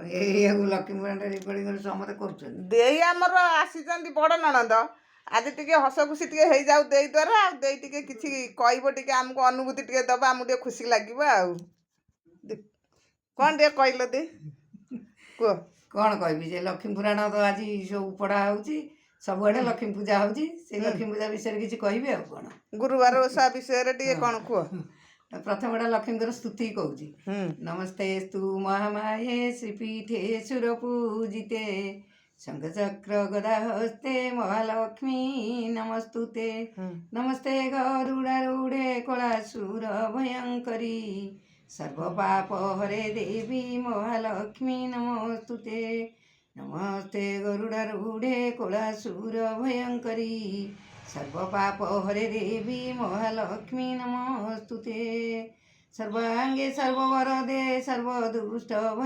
ଏଇଆକୁ Lakshmi Purana recording କରି ସମସ୍ତେ କରୁଛନ୍ତି। ଦେଇ ଆମର ଆସିଛନ୍ତି ବଡ଼ ନଣନ୍ଦ, ଆଜି ଟିକେ ହସ ଖୁସି ଟିକେ ହେଇଯାଉ ଦେଇ ଦ୍ୱାରା। ଆଉ ଦେଇ ଟିକେ କିଛି କହିବ, ଟିକେ ଆମକୁ ଅନୁଭୂତି ଟିକେ ଦବ, ଆମକୁ ଟିକେ ଖୁସି ଲାଗିବ। ଆଉ କ'ଣ ଟିକେ କହିଲ ଦେଇ, କୁହ। କ'ଣ କହିବି ଯେ ଲକ୍ଷ୍ମୀ ପୁରାଣ ତ ଆଜି ସବୁ ପଢ଼ା ହେଉଛି, ସବୁଆଡ଼େ ଲକ୍ଷ୍ମୀ ପୂଜା ହେଉଛି। ସେଇ ଲକ୍ଷ୍ମୀ ପୂଜା ବିଷୟରେ କିଛି କହିବି ଆଉ କ'ଣ। ଗୁରୁବାର ଓଷା ବିଷୟରେ ଟିକେ କ'ଣ କୁହ। ପ୍ରଥମଟା ଲକ୍ଷ୍ମୀଙ୍କର ସ୍ତୁତି କହୁଛି। ନମସ୍ତେ ସ୍ତୁ ମହାମାୟେ ଶ୍ରୀପୀଠେ ସୁରପୂଜିତେ, ଶଙ୍ଖଚକ୍ର ଗଦାହସ୍ତେ ମହାଲକ୍ଷ୍ମୀ ନମସ୍ତୁତେ। ନମସ୍ତେ ଗରୁଡ଼ାରୂଢ଼େ କଳାସୁର ଭୟଙ୍କରୀ, ସର୍ବପାପ ହରେ ଦେବୀ ମହାଲକ୍ଷ୍ମୀ ନମସ୍ତୁତେ। ନମସ୍ତେ ଗରୁଡ଼ାରୂଢ଼େ କୋଳାସୁର ଭୟଙ୍କରୀ, ସର୍ବପାପ ହରେ ଦେବୀ ମହାଲକ୍ଷ୍ମୀ ନମସ୍ତୁତେ। ସର୍ବାଙ୍ଗେ ସର୍ବବରଦେ ସର୍ବଦୁଷ୍ଟ ଭୟ